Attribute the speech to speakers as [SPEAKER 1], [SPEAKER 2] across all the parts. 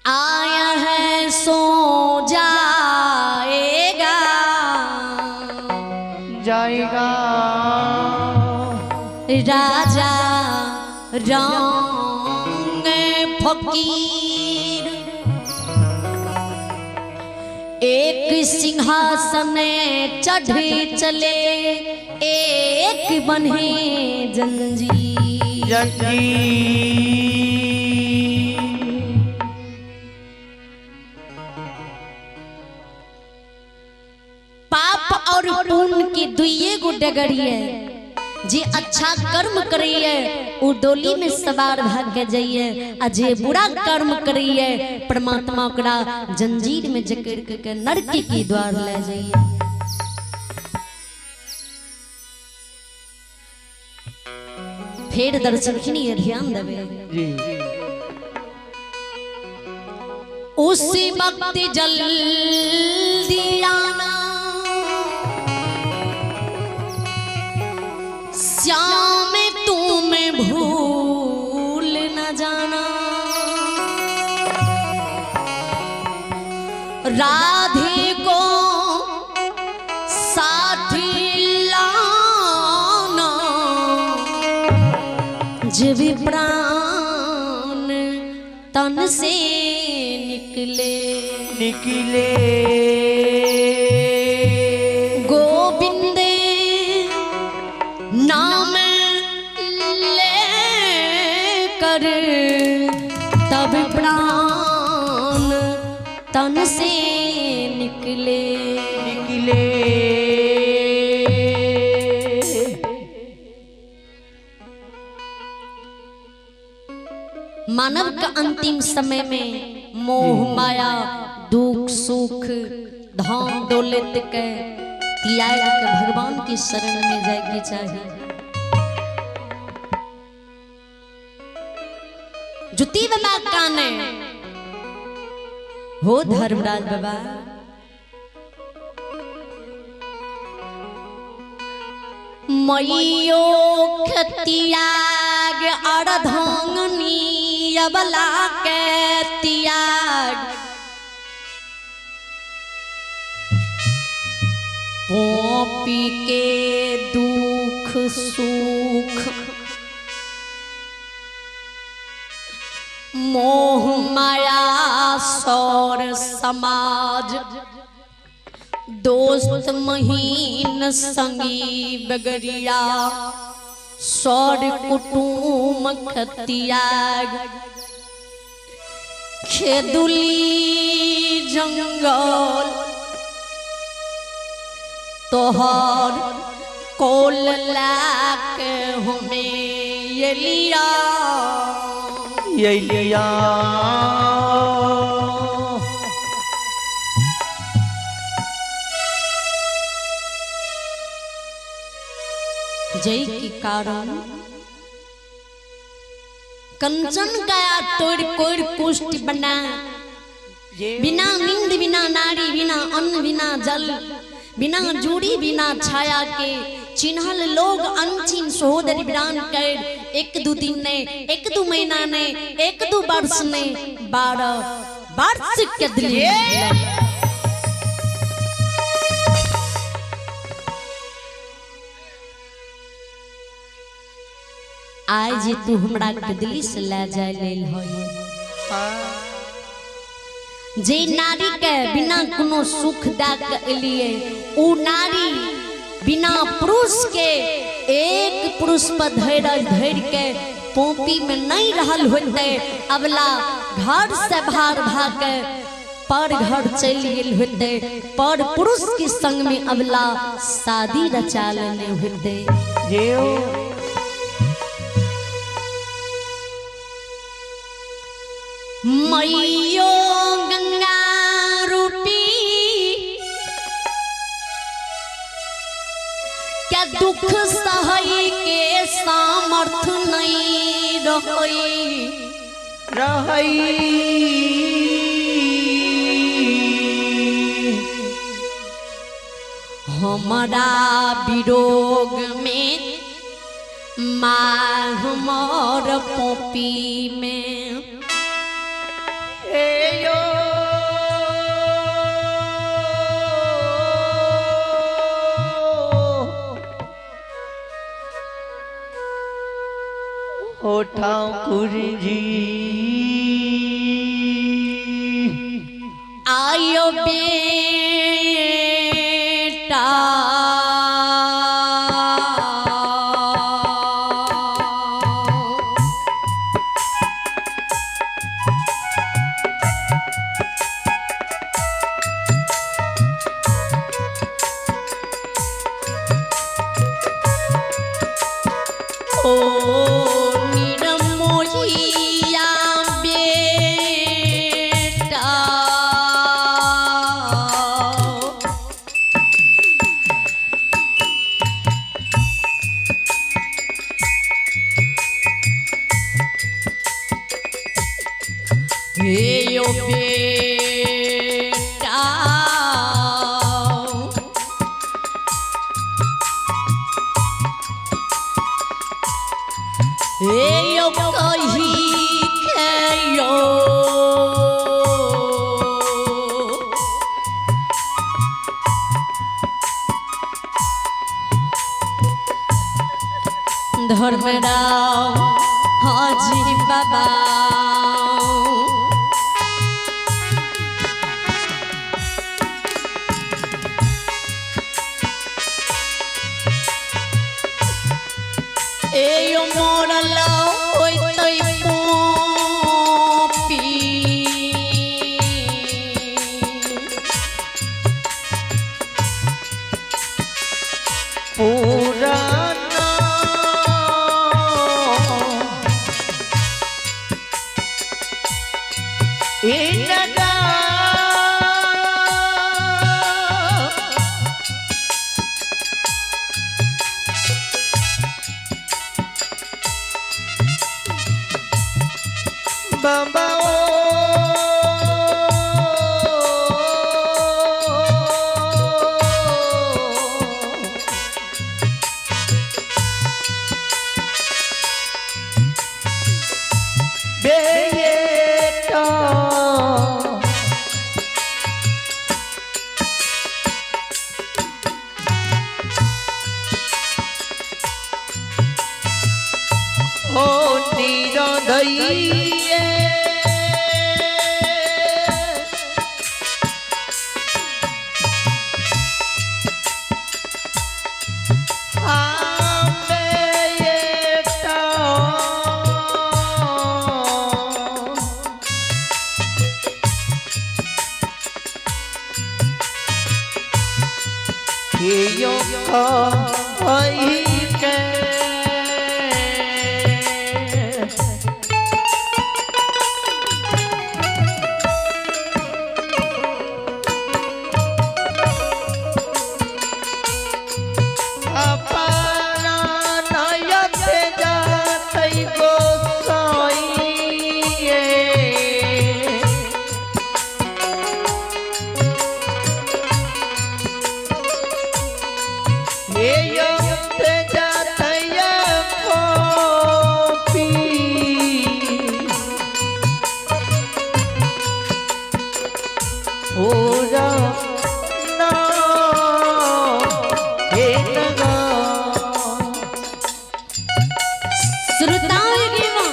[SPEAKER 1] आया है सो जाएगा
[SPEAKER 2] जाएगा।
[SPEAKER 1] राजा रंग फकीर एक सिंहासन चढ़े चले एक बन्हे जंजीर
[SPEAKER 2] जंजीर।
[SPEAKER 1] पाप और पुण्य की दुइये गो डगरिए, जे अच्छा कर्म करिए उ डोली में सवार भाग के जाइए, आ जे बुरा कर्म करिए परमात्मा ओकरा जंजीर में जकड़ के नरक के द्वार ले जाइए। फिर दर्शन खिनी ध्यान देवे
[SPEAKER 2] जी।
[SPEAKER 1] उसी वक्त जल्दी आना श्याम तुम भूल न जाना, राधे को साथी लाना जब प्राण तन से निकले
[SPEAKER 2] निकले।
[SPEAKER 1] गोविंद नाम ले कर तब प्राण तन से निकले
[SPEAKER 2] निकले।
[SPEAKER 1] मानव का अंतिम समय में मोह माया दुख सुख धन दौलत के त्याग के भगवान की शरण में जाए के चाहिए। जुती बाबा काने हो धर्मराज बाबा, मैयो खतियाग अर्धांगनी अबला के त्याग, पोपी के दुख सुख मोह माया सौर समाज दोस्त महीन संगी बगरिया सौर कुटुम खतियाग, खेदुली जंगल तोहर कोल लाक हमें ये लिया
[SPEAKER 2] ये लिया।
[SPEAKER 1] जय के कारण कंचन गया तोड़ कोड़ कुष्ठ बना, बिना नींद बिना नारी बिना अन्न बिना जल बिना जूड़ी बिना छाया के चिन्हल लोग अनचिन सहोदर विरान कर एक दो दिन ने एक दो महीना ने एक दो वर्ष ने 12 वर्ष के दिल। आज तू हमरा के दिल्ली से ले जाए लेल होई, जे नारी के बिना कोनो सुख दे के एलिए उ नारी बिना पुरुष के एक पुरुष पर धैर्य धैर्य के पोपी में नहीं रहल होते, अबला घर से बाहर भाग के पर घर चल गेल होते, पर पुरुष के संग में अबला शादी रचा लेने होते। मैयो गंगा रूपी क्या दुख सहई के सामर्थ नहीं रही
[SPEAKER 2] रही।
[SPEAKER 1] हमारा विरोग में माँ हमार पोपी में
[SPEAKER 2] ए ठाकुर जी।
[SPEAKER 1] आयो बेटा ओ निरमोहिया बेटा, हे ओ बेटा, हे ओ कही खेयो धर्मराव हाजी बाबा। এই মরল হইতই পপি,
[SPEAKER 2] पुराना इनका बाबा ओ बेटा ओ निरधइये के। अपना नयत जातै गोसाइये। हे यत जातै गोपी। पूरा ना हे नगा।
[SPEAKER 1] श्रोताओं गिवा,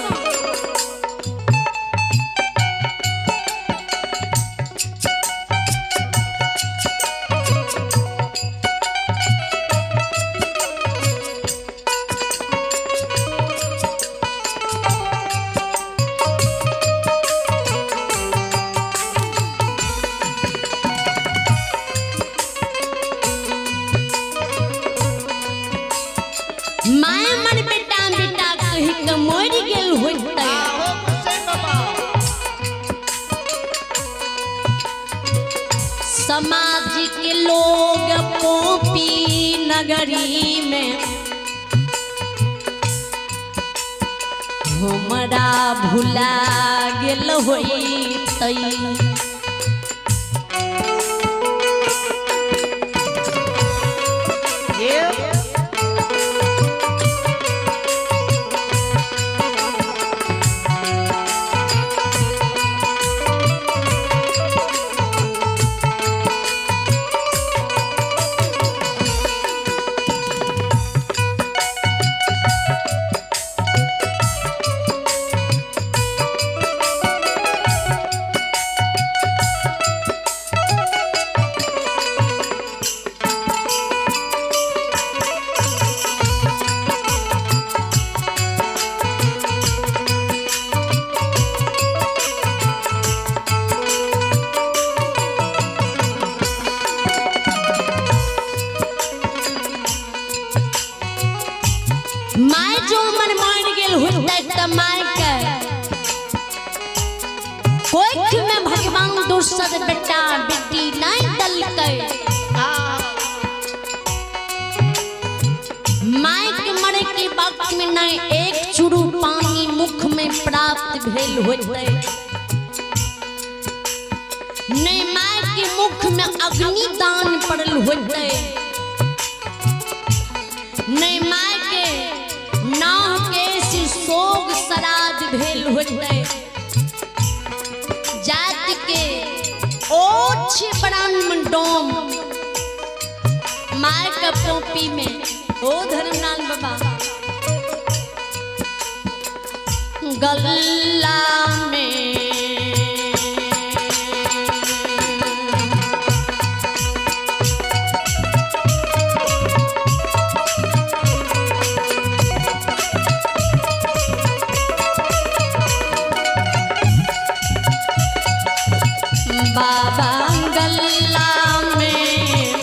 [SPEAKER 1] माय मन बेटा बेटा कहि के मरि गेल होइतै। समाज के लोग पोपी नगरी में हमरा भुला गेल होइतै। जो हमर मरि गेल होइतै तऽ माय के कोख में भगवान दोसर बेटा बेटी नहीं दलकै। माय के मरे के वक्त में नहीं एक चूरू पानी मुख में प्राप्त भेल होइतै, नहीं माय के मुख में अग्नि दान पड़ल होइतै, नहीं माय के नाह के शोक श्राद्ध भेल होइतै। जात के ओछ ब्राह्मण डोम माय के पोपी में ओ धर्मनाथ बाबा गल्ला में बाबा गल्ला में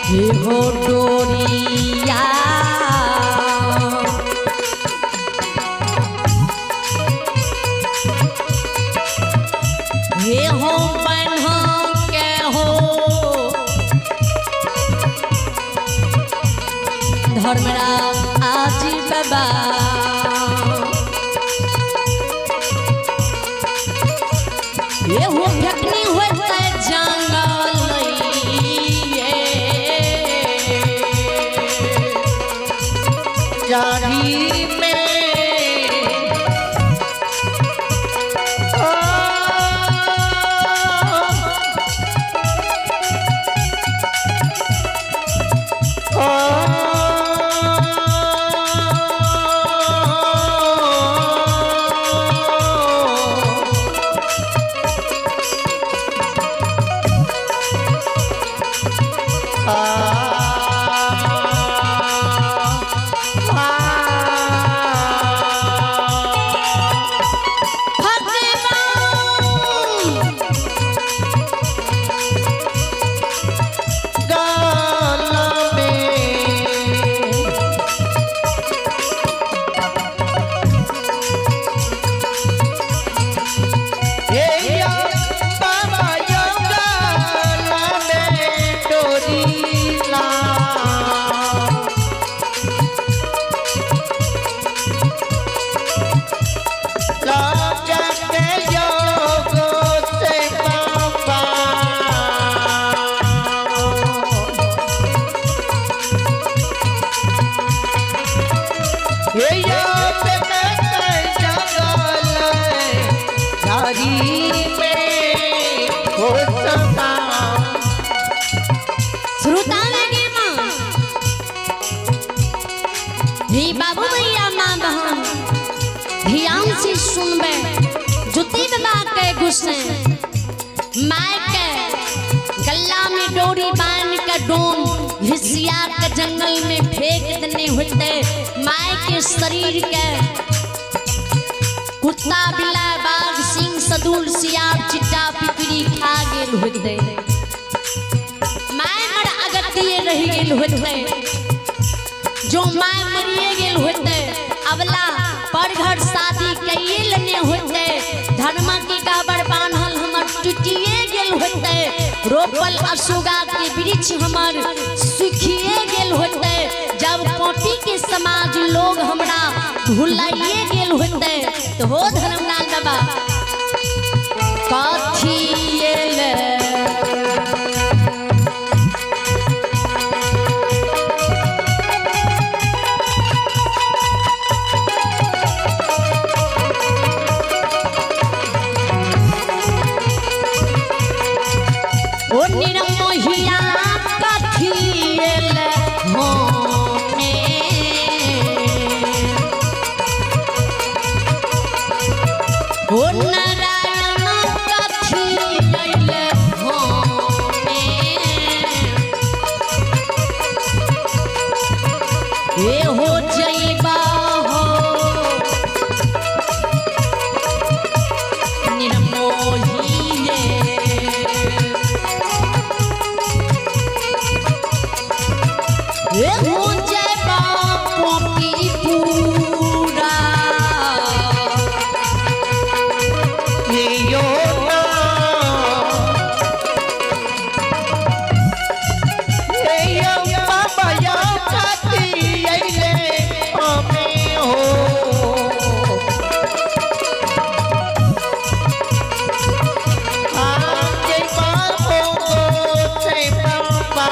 [SPEAKER 1] हे हो डोरिया हे हो बन्हा के हो धर्मराज आज बाबा ये हो फेकनी होते जंगल ये
[SPEAKER 2] जारी में
[SPEAKER 1] भगवान
[SPEAKER 2] गाला में हे या बाबा यो गाला में डोरी ला राजा के योग से बाबा हे या पे जंगल झाड़ी में हो सका
[SPEAKER 1] श्रोता लगे माँ ही बाबू भैया माँ बहन ध्यान से सुनबे जुती बाबा के गुस्से माय के गल्ला में डोरी बांध के डोम घिसिया के जंगल में फेंक देने होते माय के शरीर के कुत्ता बिला बाघ सिंह सदुल सियार चिट्टा पिपरी खा गेल होते my मर अगतिये रहि गेल होते। जो my मरिए गेल होते अबला पर घर शादी कइए लेने होते, धर्मा के काबर बान्हल हमर टूटिए गेल होते, रोपल अशोगा के वृक्ष हमर सुखिए गेल होते, जब पोपी के समाज लोग हमरा भुलाइए गेल होते तो हो धर्मलाल बाबा कथिए ले ओ निरमोहिया कथियल होमे ओ नारायण कथियल होमे ए हो जइबा हो निरमोहिए ए हो जइबा
[SPEAKER 2] हे यो ना हे यो बाबा यो खाती अइले हमें हो। आके बार हो से बाबा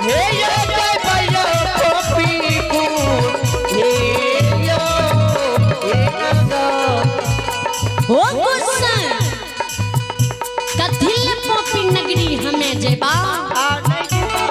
[SPEAKER 2] हे यो जय भैया गोपी फूल हे यो हे नंदा।
[SPEAKER 1] हो गुस्सा कथिल पोपी नगरी हमें जेबा।
[SPEAKER 2] आ नहीं जेबा।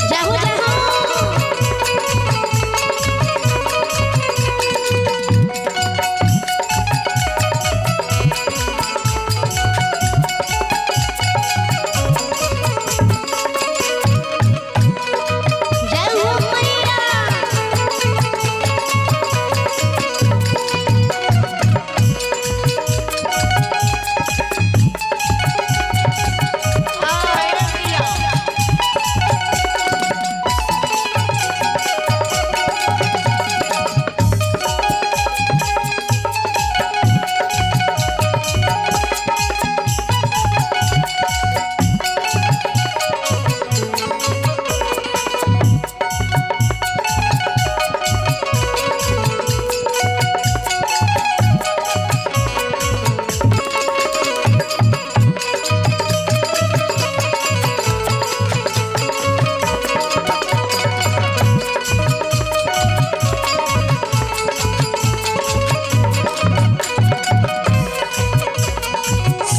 [SPEAKER 1] जय हो जय हो। जय हो मैया।
[SPEAKER 2] आए पिया।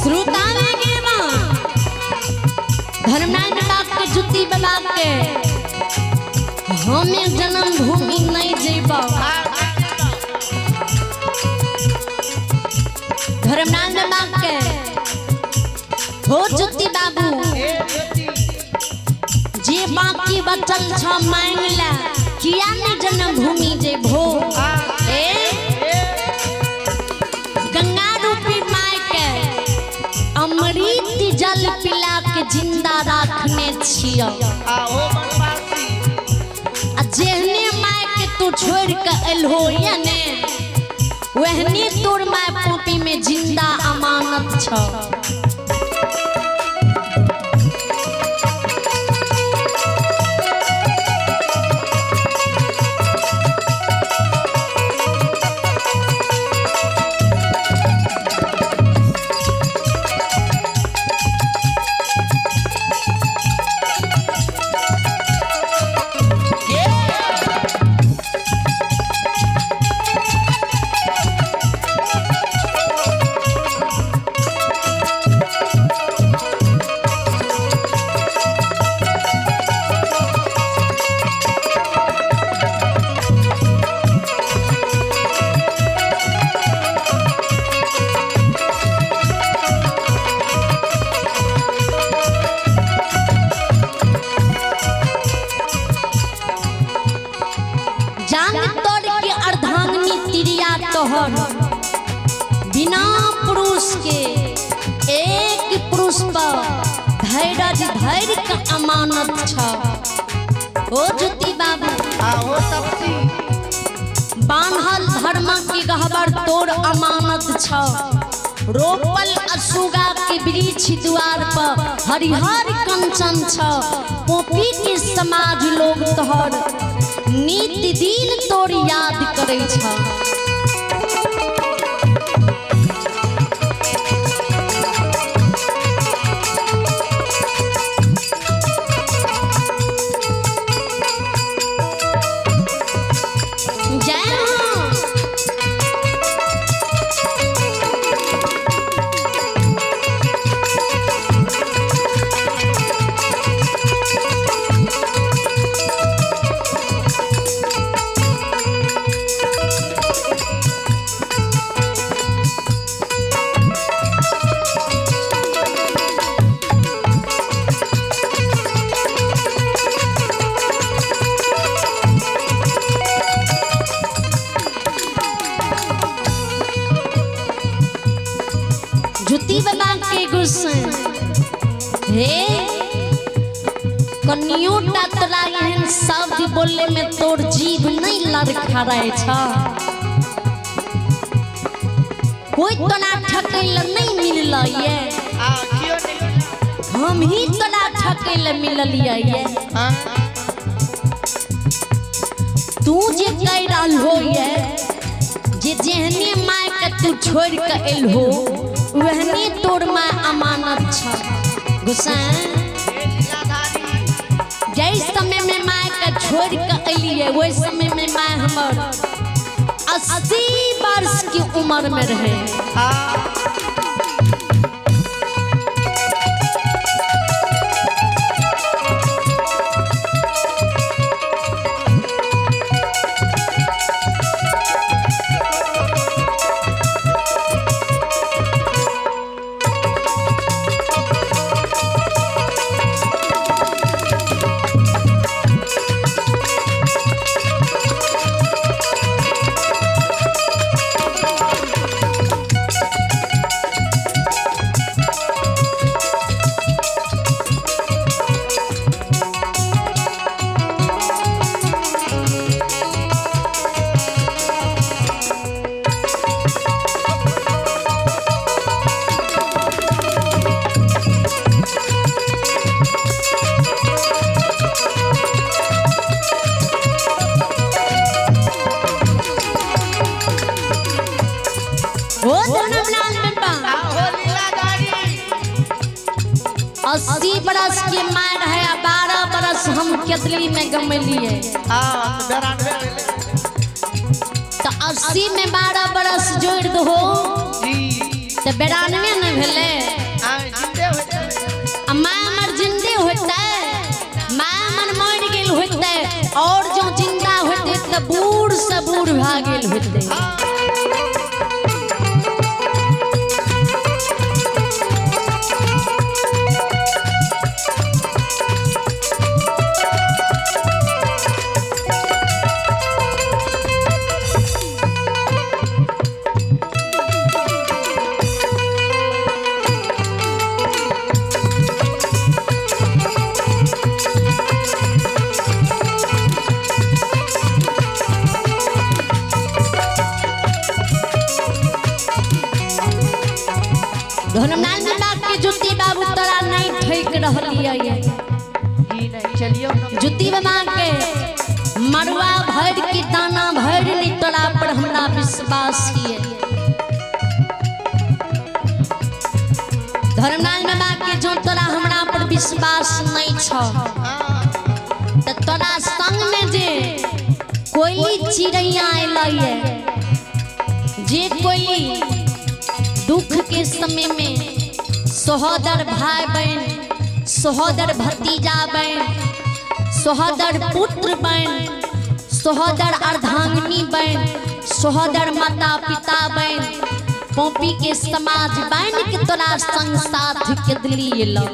[SPEAKER 1] श्रोता में गेमा धर्मनारायण बाप के जुत्ती बाबा के हमें जन्मभूमि नहीं जेबा। धर्मनारायण बाप के हो जुत्ती बाबू
[SPEAKER 2] हे ज्योति।
[SPEAKER 1] जे बाकी बचल छ मांग ला किया ने जन्मभूमि जेबो। ए गंगा रूपी my के अमृत जल पिला के जिंदा राखने छियो।
[SPEAKER 2] आओ बनवासी।
[SPEAKER 1] आ जेहने my के तू छोड़ के एलहो याने वहनी तोर my पोपी में जिंदा अमानत छ।
[SPEAKER 2] ये
[SPEAKER 1] जान तोड़ के अर्धांगिनी तिरिया तोहर बिना पुरुष के एक पुरुष पर धैर्य धैर्य के अमानत छ। ओ ज्योति बाबू
[SPEAKER 2] आओ तपसी।
[SPEAKER 1] बान्हल धर्म के गहबर तोर अमानत छ। रोपल असुगा के वृक्ष द्वार पर हरिहर कंचन छ। पोपी के समाज लोग तोहर नित दिन तोर याद करै छ। जय हो। कनियो टा तोरा एहन शब्द बोले में तोर जीभ नहीं लड़खड़ाय छ। कोई तोरा ठकै ल नहीं मिलल ये,
[SPEAKER 2] आ कियो नहीं।
[SPEAKER 1] हम ही तोरा ठकै ल मिललियै ये।
[SPEAKER 2] हाँ।
[SPEAKER 1] तू जे कह रहल हो ये जे जेहने my के तू छोड़ के एल हो वहने तोर my अमानत छ। गोसाई
[SPEAKER 2] हे लीलाधारी।
[SPEAKER 1] जै समय में my के छोड़ के एलियै ओहि समय में my हमर 80 वर्ष की उम्र में रहे।
[SPEAKER 2] हाँ।
[SPEAKER 1] ओ धर्मलाल बेटा,
[SPEAKER 2] हो लीलाधारी।
[SPEAKER 1] 80 बरस के my रहे आ 12 बरस हम केतली में गमेलिए।
[SPEAKER 2] हाँ, 92 भेलै।
[SPEAKER 1] तो 80 में 12 बरस जोड़ दहो
[SPEAKER 2] जी।
[SPEAKER 1] तो 92 नहीं भेलै।
[SPEAKER 2] हाँ, जिंदे होते।
[SPEAKER 1] आ my हमर जिंदे होते, my हमर मरि गेल होते, और जो जिंदा होते तो बूढ़ से बूढ़ भए गेल होते।
[SPEAKER 2] हाँ।
[SPEAKER 1] धर्मलाल बाबा के जुत्ती बाबू तोरा नहीं ठैक रहलियै।
[SPEAKER 2] जी नहीं, चलियो।
[SPEAKER 1] जुत्ती बाबा के मरुआ भर के दाना भर नहीं तोरा पर हमरा विश्वास किए। धर्मलाल बाबा के जो तोरा हमरा पर विश्वास नहीं छ
[SPEAKER 2] हाँ।
[SPEAKER 1] तो तोरा संग में जे कोयली चिड़ैया अयलै, जे कोयली दुख के समय में सहोदर भाई बहन, सहोदर भतीजा बहन, सहोदर पुत्र बहन, सहोदर अर्धांगिनी बहन, सहोदर माता पिता बहन, पोपी के समाज बहन के तोरा संग साथ के दिली एलौ।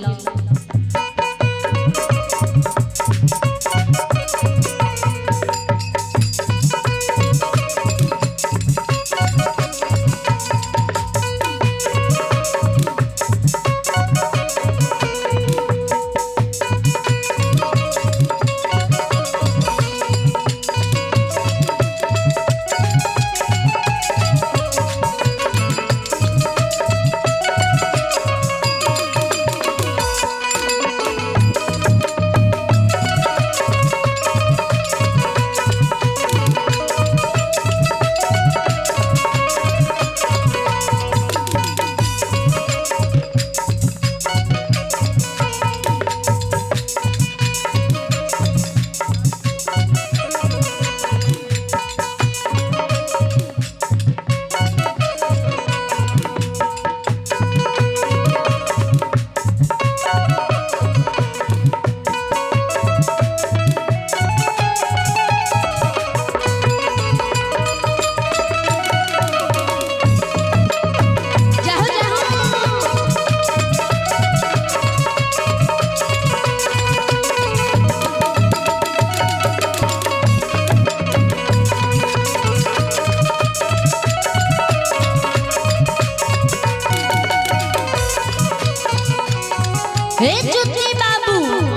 [SPEAKER 1] हे ज्योति बाबू,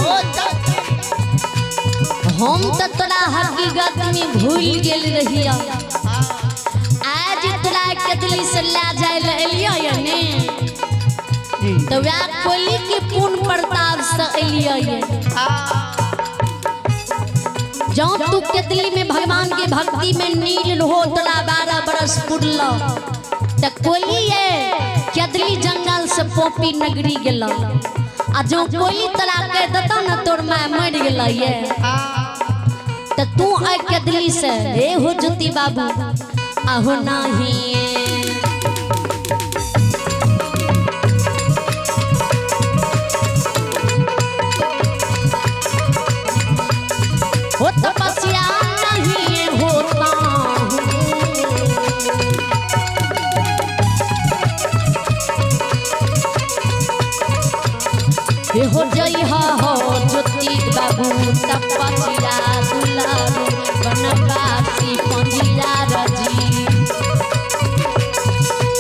[SPEAKER 2] ओ चाची।
[SPEAKER 1] हम तो तोरा हकीकत में भूल गेल रहिया। आज तोरा केदली से ला जाय ले एलियो ये ने, तो वह कोली के पूर्ण प्रताप से एलियो ये। जो तू केदली में भगवान के भक्ति में नील हो तोरा 12 बरस पुरल, तो कोली ये केदली जंगल से पोपी नगरी गेल। आ जो कोली तोरा कह देता ना तोर my मर गेल ये, तो तू आ केदली से हे हो ज्योति बाबू आहो नाही। हो तपस्या नहीं होता हूँ। हो जय हो ज्योति बाबू तपस्या दुलारू बनवासी पंजिया रजी।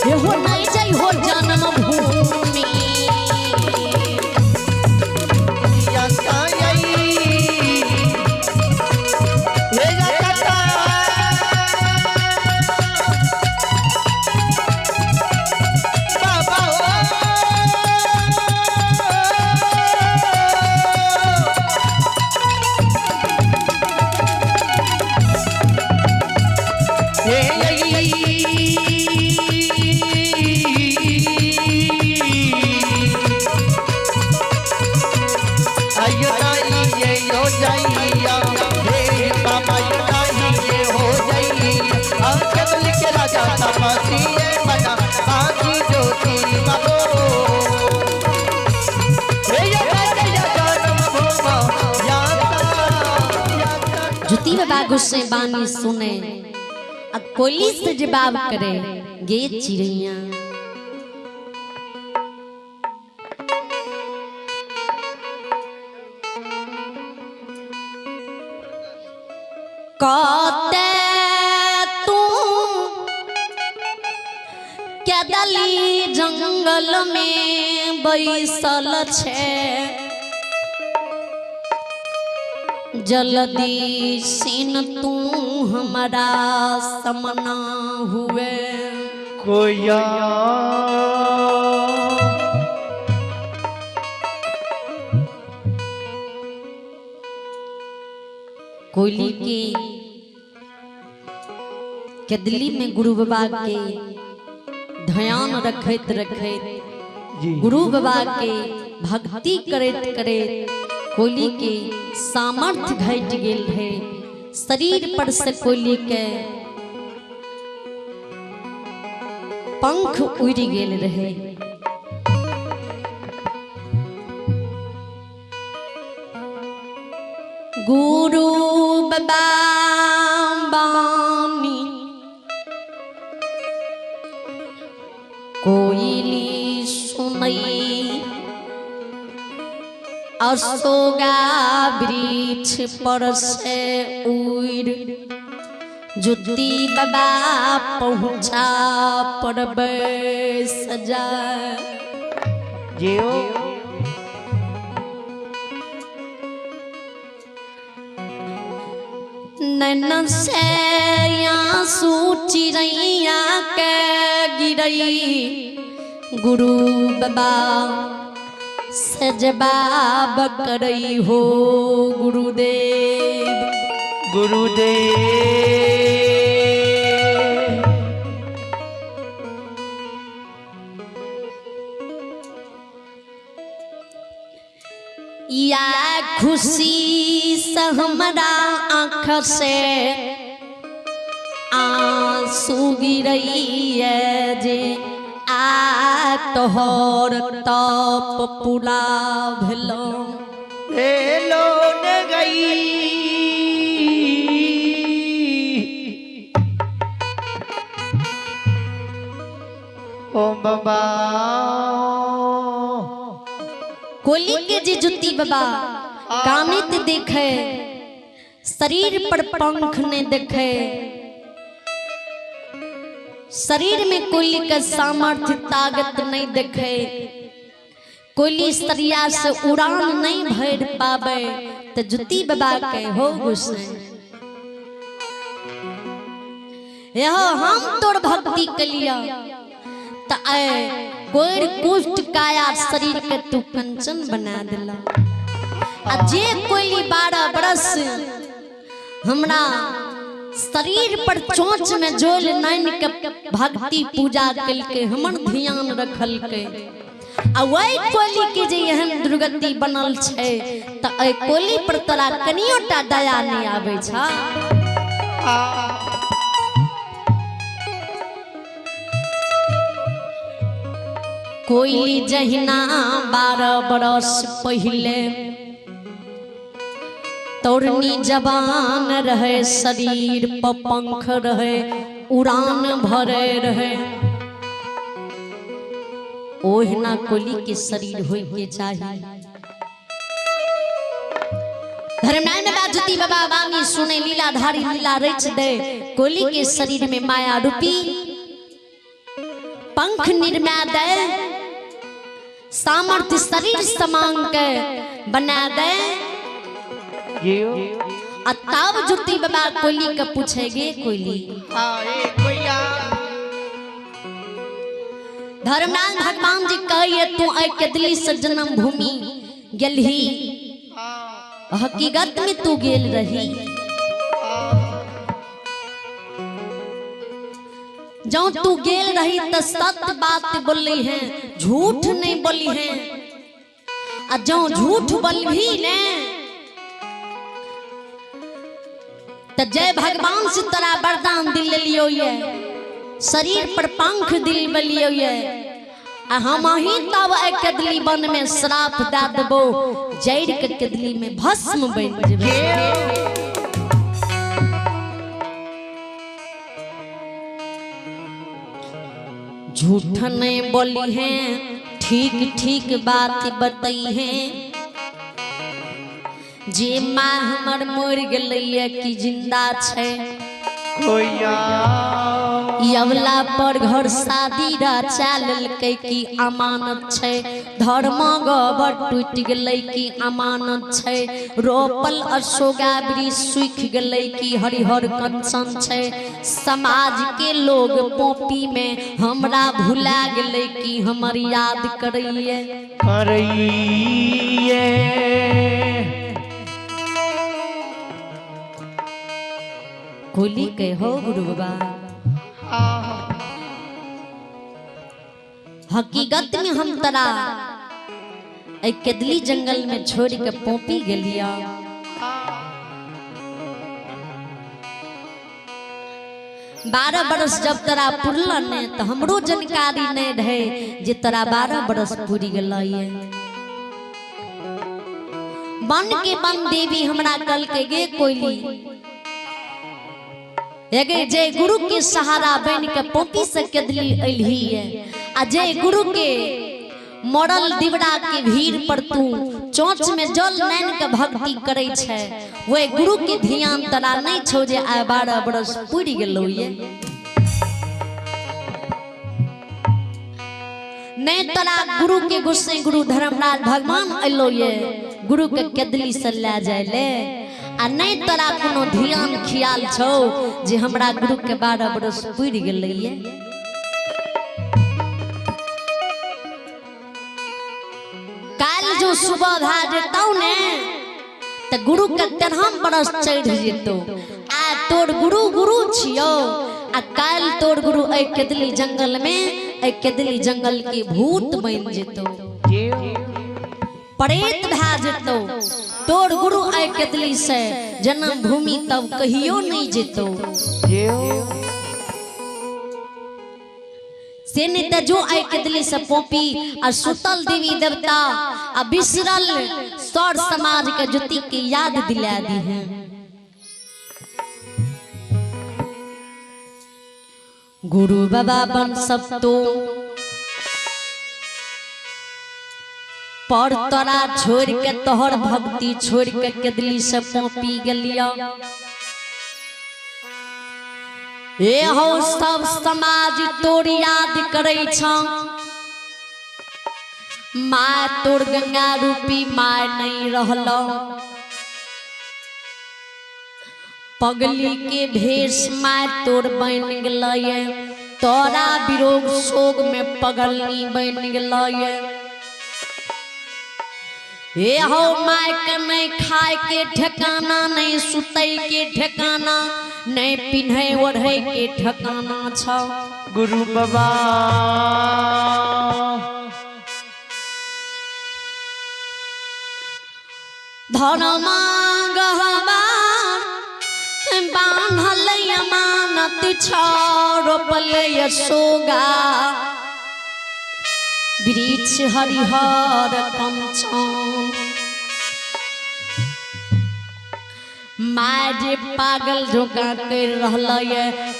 [SPEAKER 1] हो नहीं जय हो जन्म भूमि। ज्योति बाबा गुस्से बानी सुने आ कोली से जवाब करे गे चिड़िया। कते तू केदली जंगल में बैसल छे, जल्दी सिन तू हमारा समना हुए।
[SPEAKER 2] कोया
[SPEAKER 1] कोयली के केदली में गुरु बाबा के ध्यान रखैत रखैत गुरु बाबा के भक्ति करैत करैत कोयली के सामर्थ्य घट गेल है। शरीर पर से कोयली के पंख उड़ गेल रहे। गुरु बाबा बानी कोयली सुनई अशोका वृक्ष पर से उड़ ज्योति बाबा पहुँचा पर सजा।
[SPEAKER 2] जियो
[SPEAKER 1] नैन से आंसू चिड़ैया के गिरई गुरु बाबा से जवाब करई हो गुरुदेव।
[SPEAKER 2] गुरुदेव
[SPEAKER 1] या खुशी से हमरा आँख से आंसू गिरैया जे आ तोहर तप पूरा भेलो।
[SPEAKER 2] भेलो न गई ओ बाबा।
[SPEAKER 1] कोली के जे जुती बाबा कामित देखे, शरीर पर पंख ने देखे, शरीर में कोली का सामर्थ्य ताकत नहीं देखे, कोली सरिया से उड़ान नहीं भर पावे, तऽ जुती बाबा के हो गोसाई, यहो हम तोर भक्ति के लिया तऽ आइ कोरि कुष्ठ काया शरीर के तू कंचन बना दिला। आ जे कोइली 12 बरस हमरा शरीर पर चोंच में जोल नाइन के भक्ति पूजा केलकै, हमर ध्यान रखलकै, आ वही कोयली के जे एहन दुर्गति बनल छै तऽ एहि कोयली पर तोरा कनियो टा दया नहि आबै छ। कोयली जहिना 12 बरस पहिले तोरनी जवान रहे, शरीर पर पंख रहे, उड़ान भरे रहे, ओहिना कोयली के शरीर होय के चाही। धर्मनारायण बाबा ज्योति बाबा वाणी सुने लीलाधारी लीला रच दे, कोयली के शरीर में माया रूपी पंख निर्मा दे, सामर्थ्य शरीर समांग के बना दे। आ तब ज्योति बाबा कोयली के पूछेगे कोयली। धर्मनारायण भगवान जी कहिए तू ऐ केदली से जन्म भूमि गेलही, हकीकत में तू गेल रही। जब तू गेल रही तो सत्य बात बोली है, झूठ नहीं बोली है। आ जो झूठ बोलभी ने तो जय भगवान से तोरा वरदान दिल लियो ये, शरीर पर पंख दिल बलियो ये, आ हम ही तब एक कदली वन में श्राप दा देबो, जड़ के कदली में भस्म बन जेबे। झूठ नहीं बोली है, ठीक ठीक बात बताई है। जे माँ हमर मर गेलैया कि जिंदा छै, यवला पर घर शादी रचा लेलकै कि अमानत छै, धर्म गबर टूटि गेलै कि अमानत छै, रोपल अशोका वृक्ष सूखि गेलै कि हरिहर कंचन छै, समाज के लोग पोपी में हमरा भुला गेलै कि हमर याद करैये
[SPEAKER 2] करैये।
[SPEAKER 1] कोली के हो गुरु बाबा, हकीकत में हम तरा केदली जंगल में छोड़ के पोपी गेलिया। 12 बरस जब तोरा पुरल ने तो हमरो जानकारी नहीं रहे जे तोरा 12 बरस पूरी गेल। वन के वन देवी हमरा कल के गे कोयली, एगे जे गुरु के सहारा बन के पोपी से केदली अइलही है, आ जे गुरु के मरल दिवरा के भीड़ पर तू चोंच में जल नैन के भक्ति करे छै, वह गुरु के ध्यान तोरा नहीं छौ जे आइ 12 बरस पूरी गेलौ ये। नहीं तोरा गुरु के गुस्से गुरु धर्मराज भगवान अइलो ये गुरु के केदली से ले जाय ले, आ नहीं तोरा कोनो ध्यान ख्याल छौ जे हमरा गुरु के 12 बरस पूरी गेलै ये। काल जो सुबह भए जेतौ ने तऽ गुरु के 13 बरस चढ़ि जेतौ। आ तोर गुरु गुरु छियौ, आ काल्हि तोर गुरु एहि केदली जंगल में एहि केदली जंगल के भूत बनि जेतौ, प्रेत भए जेतौ। तोर गुरु एहि केदली से जन्म भूमि तब कहियो नहीं जेतौ। से नहीं तो जो आई केदली से पोपी आ सुतल देवी देवता आ बिसरल सौर समाज के ज्योति के याद दिला दी है। गुरु बाबा बन सब तो पर तोरा छोड़ के तोहर भक्ति छोड़ के केदली से पोपी गेलिया। ए हो सब समाज तोर याद करे छ, माँ तोर गंगा रूपी माँ नहीं रहल, पगली के भेष माय तोर बन गेलै, तोरा विरोग शोक में पगलनी बन गेलै। हे हो my के नहीं खाए के ठिकाना, नहीं सुतै के ठिकाना, नहीं पिन्है ओढ़ै के ठिकाना छ।
[SPEAKER 2] गुरु बाबा
[SPEAKER 1] धर्मा गहबा बान्हल अमानत छ, रोपल सोगा वृक्ष हरिहर कंचन। My जे पागल झोंका कर रहल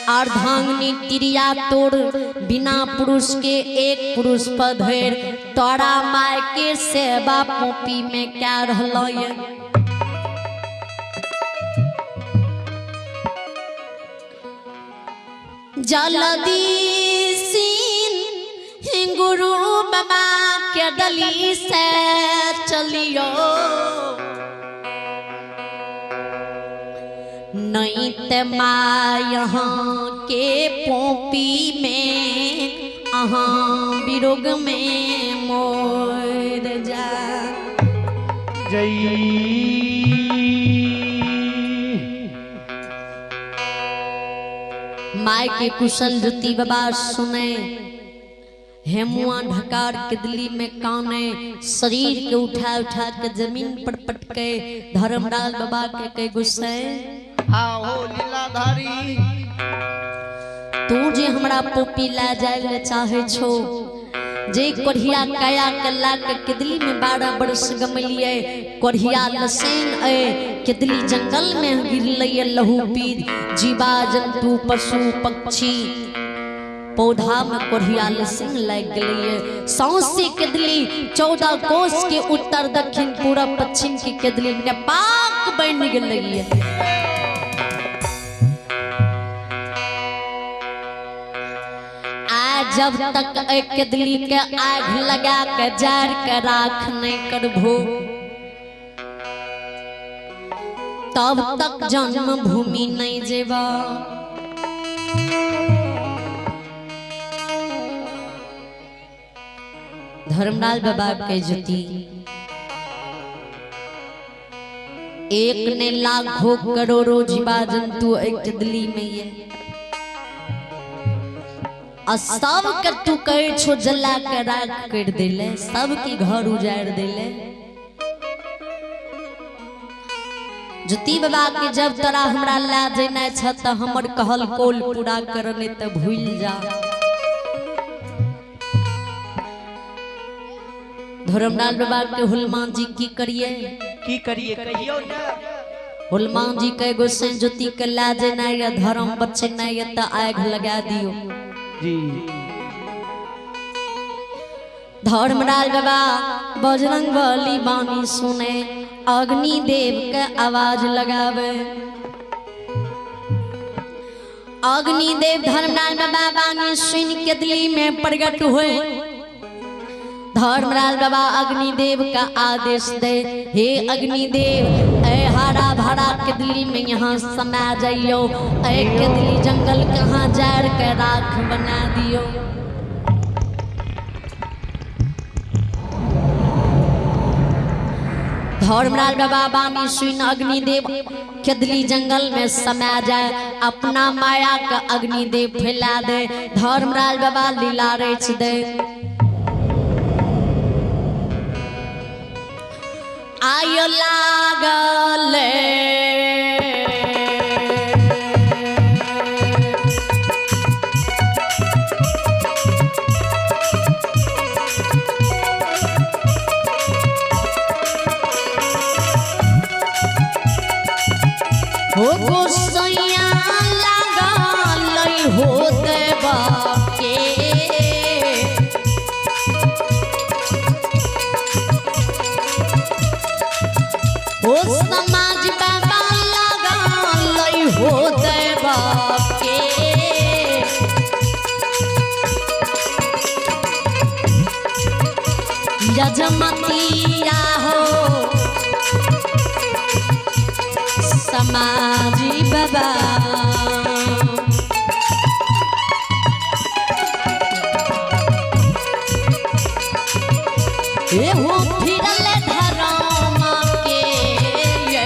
[SPEAKER 1] अर्धांगनी तिरिया तोड़ बिना पुरुष के एक पुरुष पर धरि तोरा my के सेवा पोपी में क्या रहल। जल्दी सीन गुरु बाबा के डली से चलियो, नहीं ते माँ यहाँ के पोपी में अहाँ विरोग में मोर जा।
[SPEAKER 2] जय
[SPEAKER 1] my के कुशल ज्योति बाबा सुने, हेमुआ ढकार के दिल्ली में काने, शरीर के उठा उठा के जमीन पर पटके धर्मलाल बाबा के कई गुस्से।
[SPEAKER 2] आओ लीलाधारी
[SPEAKER 1] तू जे हमरा पोपी ला जाए ले चाहे छो, जे कोढ़िया काया के ला के किदली में 12 बरस गमलिए, कोढ़िया लसेन ए किदली जंगल में गिरलैए लहू पीर, जीवा जंतु पशु पक्षी पौधा में कोढ़िया लसेन लाग गेलैए। सौंसे किदली 14 कोस के उत्तर दक्षिण पूरब पश्चिम के किदली में पाक बन गेलैए। जब तक एक किदली के आग लगा के जार के राख नहीं करभो तब तक जन्म भूमि नहीं जेबा। धर्मलाल बाबा के ज्योति एक ने लाखों करोड़ों जीवा जंतु एक किदली में ये आ सब के तू कहे छो जला के राख कर देले, सबके घर उजाड़ देले। ज्योति बाबा के जब तोरा हमरा ला जेनाइ छ त हमर कहल कोल पूरा कर, नहीं त भूल जा। धर्मलाल बाबा के हुलमान जी की करिए,
[SPEAKER 2] की करिए कहियो ना।
[SPEAKER 1] हुलमान जी के गोसाई ज्योति के ला जेनाइ या धर्म बचेनाइ या त आग लगा दियो।
[SPEAKER 2] जी
[SPEAKER 1] धर्मराज बाबा बजरंग बली बानी सुने, अग्नि देव के आवाज लगावे। अग्नि देव धर्मराज बाबा बानी सुन के दिल्ली में प्रकट हुए। धर्मराज बाबा अग्निदेव का आदेश दे, हे अग्निदेव ए हरा भरा केदली में यहाँ समा जाइयो, ए केदली जंगल कहाँ जार के राख बना दियो। धर्मराज बाबा बानी सुन अग्निदेव केदली जंगल में समा जाए, अपना माया का अग्निदेव फैला दे। धर्मराज बाबा लीला रच दे। आयो लागल हो गोसैया लागल हो देवा के, हो समाज बाबा लागल हो देवा के। यजमतिया हो समाज बाबा बाबा। एहो फिरल धर्म के ये।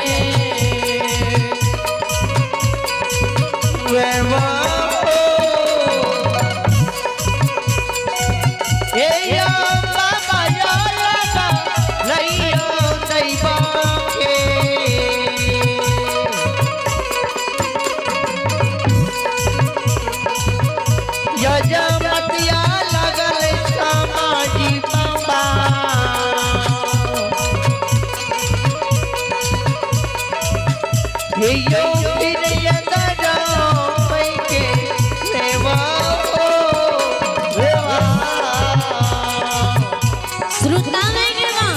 [SPEAKER 2] यजमतिया लगल समाजी बाबा। हे यो फिर यदर के सेवा हो सेवा।
[SPEAKER 1] श्रोता में गेवा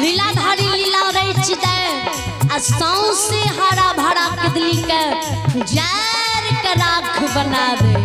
[SPEAKER 1] लीलाधारी लीला रच दे आ सौंसे हरा भरा कदली के जैर के राख बना दे।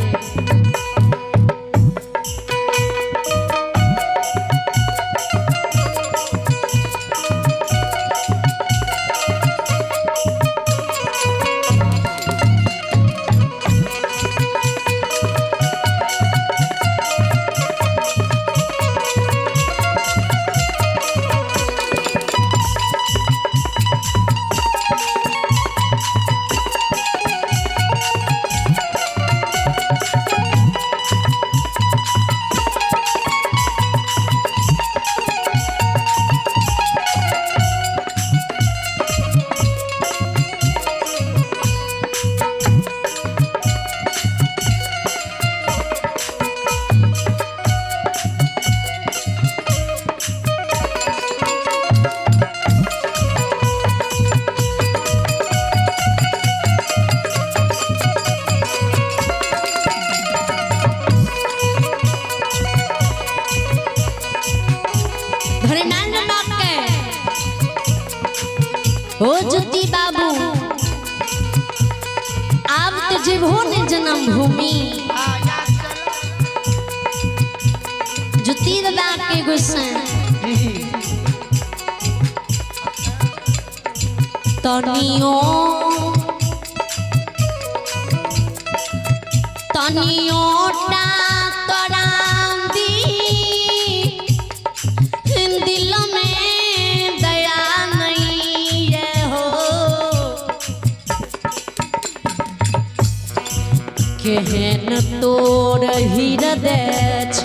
[SPEAKER 1] धर्मेंद्र बाप के ओ ज्योति बाबू, आब तो जेबहो ने जन्मभूमि। ज्योति बाबा के गुस्सा तनियो तनियो टा तोरा दी दिल में दया नहीं ये हो। केहन तोर हृदय छ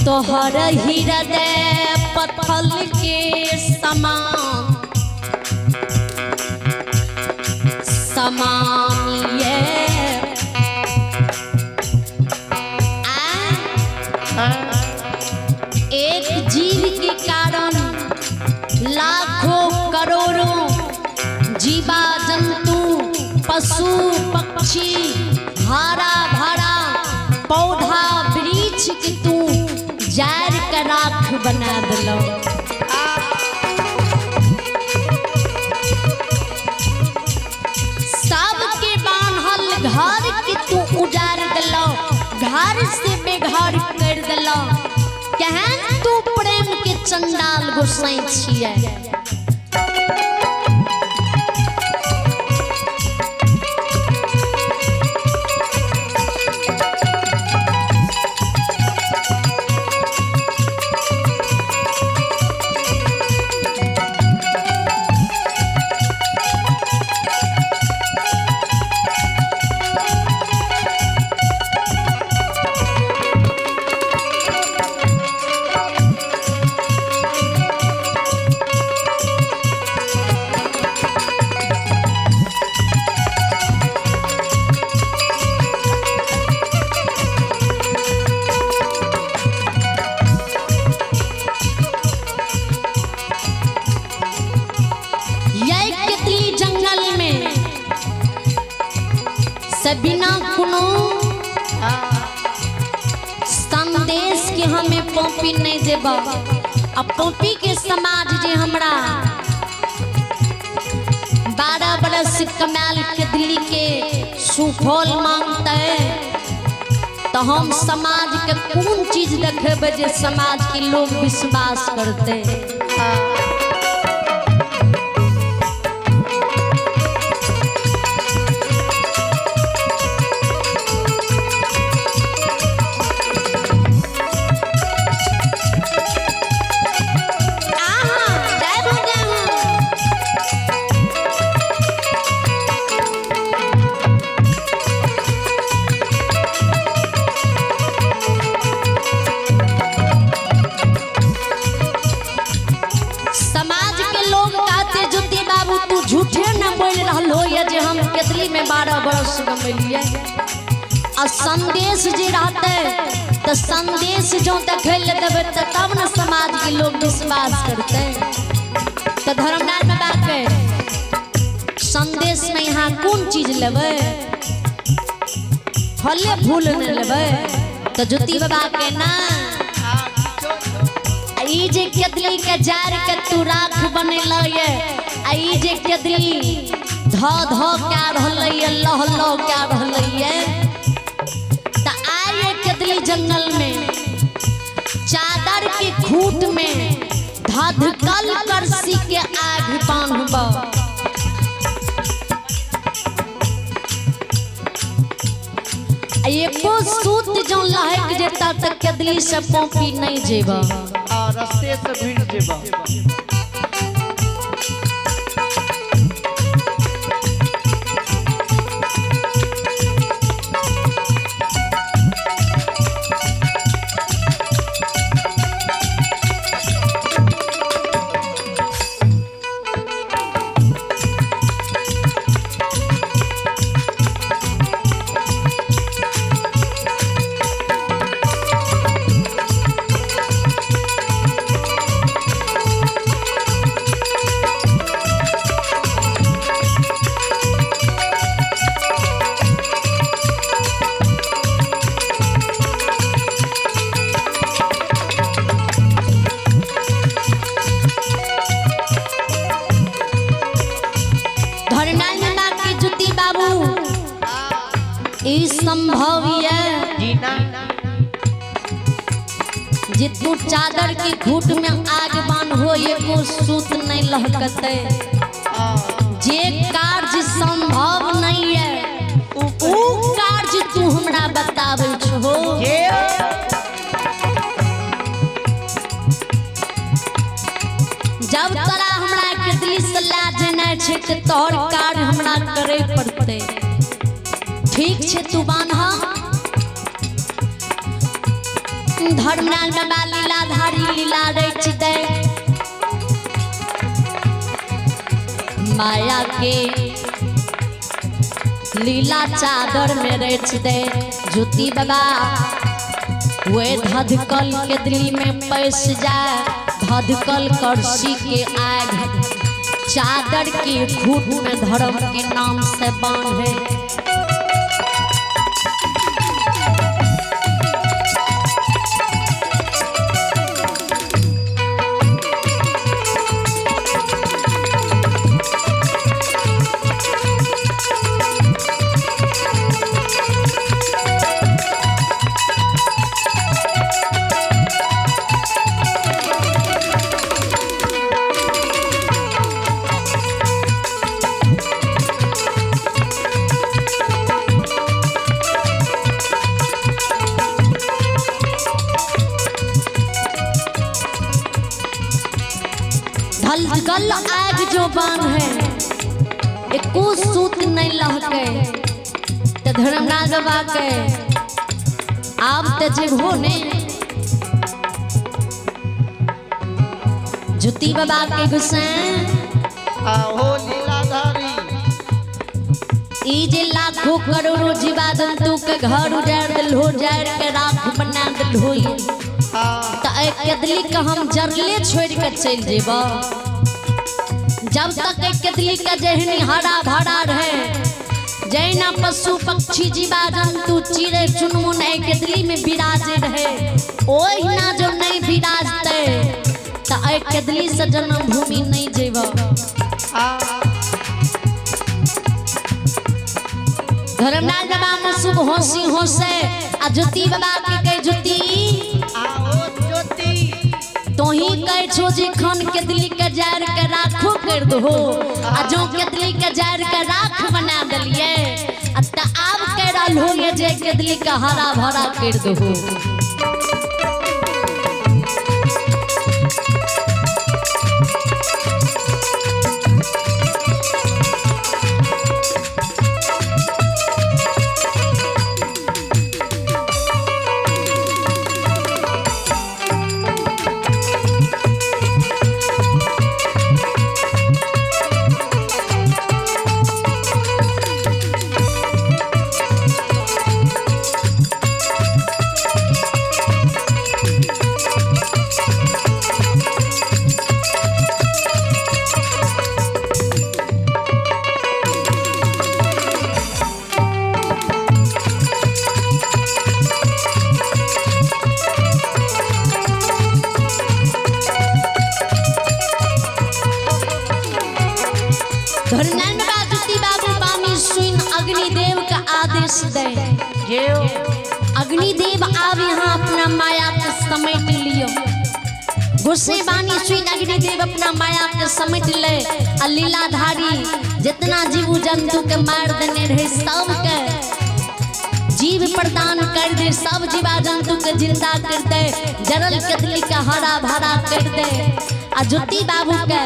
[SPEAKER 1] तोहर हृदय पत्थल के समान समान ये आ एक जीव के कारण लाखों करोड़ों जीवा जंतु पशु पक्षी हरा भरा पौधा वृक्ष के तू जैर के राख बना दिलो। सबके बान्हल घर के तू उजाड़ दिलो, घर से बेघर कर दिलो। केहन तू प्रेम के चंडाल गोसाई छियै। यही केतली जंगल में से बिना कोनो संदेश के हमें पॉपी नहीं देबा। आ पॉपी के समाज जे हमरा 12 बरस कमाल के दिल्ली के सुफल मांगते तो हम समाज के कौन चीज देखेबे जे समाज के लोग विश्वास करते। आहा, जय हो, जय हो। समाज के लोग कहते ज्योति बाबू तू झूठे न बोल रहल हो ये जे हम केतली में 12 बरस गमेलिए। आ संदेश जे रहते तो संदेश जो देखे ले देबे तो तब न समाज के लोग विश्वास करते। तो धर्मनाथ बाबा के संदेश में यहाँ कौन चीज लेबै? फले फूल न लेबै। तो ज्योति बाबा के ना ई जे केतली के जार के तू राख बनेल ये, आ ई जे केतली ध ध क्या रहल ये, लह लह क्या रहल ये, त आए केतली जंगल में चादर के खूट में धधकल करसी के आग बांधब। एको सूत जो लहक जेता त केतली से पौपी नहीं जेबा।
[SPEAKER 2] आ रस्ते से भिड़ जेबा।
[SPEAKER 1] धर्मानंद के ज्योति बाबू ई संभव ये
[SPEAKER 2] जीना
[SPEAKER 1] जे तू चादर के खूट में आग बांधो एको सूत नहीं लहकते। जे कार्य संभव नहीं है ऊ कार्य तू हमरा बताबै छहो।
[SPEAKER 2] ये
[SPEAKER 1] जब तोरा हमरा केतली से ला जेनाइ छै तऽ तोहर कार्य हमरा करे पड़तै। ठीक छै तू बान्ह। धर्मनाथ बाबा लीलाधारी लीला रच दे माया के लीला चादर में रच दे। ज्योति बाबा वे धधकल के दिल में पैस जाए, धधकल करसी के आग चादर के खूट में धर्म के नाम से बांधे। धधकल आग जो बांधे एको सूत नहीं लहके। ते धर्मराज बाबा के आब ते जेबहो ने। ज्योति बाबा के गुस्सैन
[SPEAKER 2] आहो लीलाधारी
[SPEAKER 1] ई जे लाखों करोड़ों जीवा जंतु के घर उजाड़ दिलहो, जाड़ के राख बना दिलहो, त ए केतली के हम जरले छोड़ के चल जेबा। जब तक ए केतली के जेहनी हरा भरा रहे, जैना पशु पक्षी जीवा जंतु चिड़ै चुनमुन ए केतली में विराजे रहे, ओहिना जो नहीं विराजते त ए केतली से जन्मभूमि नहीं जेबा। धर्मनाथ बाबा मुसुब हंसी हंसे आ ज्योति बाबा के कहे ज्योति
[SPEAKER 2] आओ ज्योति
[SPEAKER 1] तोही कहै छो जे खन केतली के जार के राखो कर दहो, आ जो केतली के जार के राख बना देलिए, आ त आब कह रहल हो ये जे केतली के हरा भरा कर दहो। धरनारायण बाबा ज्योति बाबू बानी सुन अग्निदेव का आदेश दे। अग्निदेव आब यहाँ अपना माया के समेट लियो। गुस्से बानी सुन अग्निदेव अपना माया के समेट ले, आ लीलाधारी जितना जीव जंतु के मार देने रहे सब के जीव प्रदान कर दे, सब जीवा जंतु के जिंदा कर दे, जरल केतली के हरा भरा कर दे, आ ज्योति बाबू के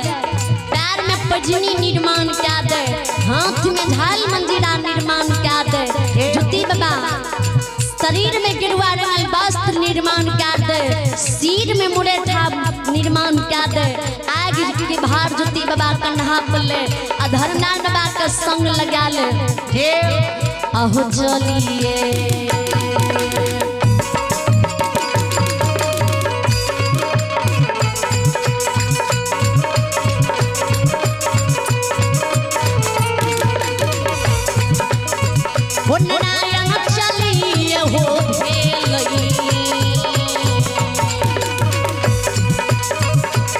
[SPEAKER 1] पैर में पजनी निर्माण क्या दे, हाथ में झाल मंजीरा निर्माण क्या दे, ज्योति बाबा शरीर में गिरुआ रंगल वस्त्र निर्माण क्या दे, सिर में मुरेठा निर्माण क्या दे, आग के भार ज्योति बाबा कन्हा पर ले, आ धर्मनारायण बाबा के संग लगा ले। अहो चलिए हो नारायण चलिए हो भेलई,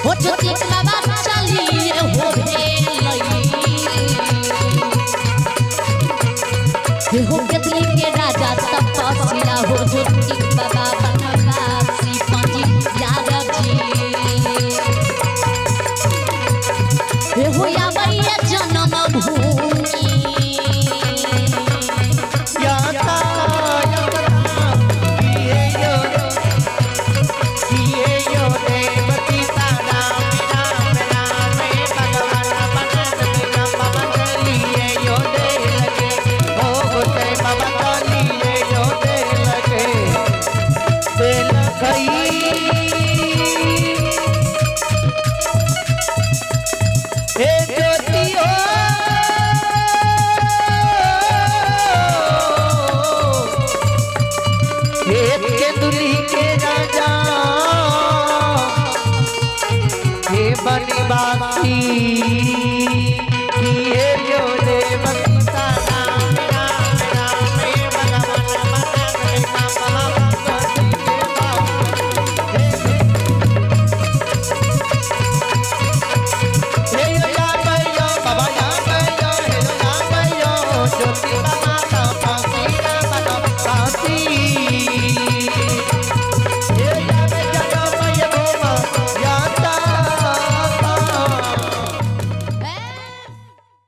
[SPEAKER 1] हो ज्योति बाबा चलिए हो भेलई, हो केतली के राजा तपस्या हो ज्योति बाबा बनवासी पांजी यार जी, हो यावैया जन्म भूमि।
[SPEAKER 2] बाकी।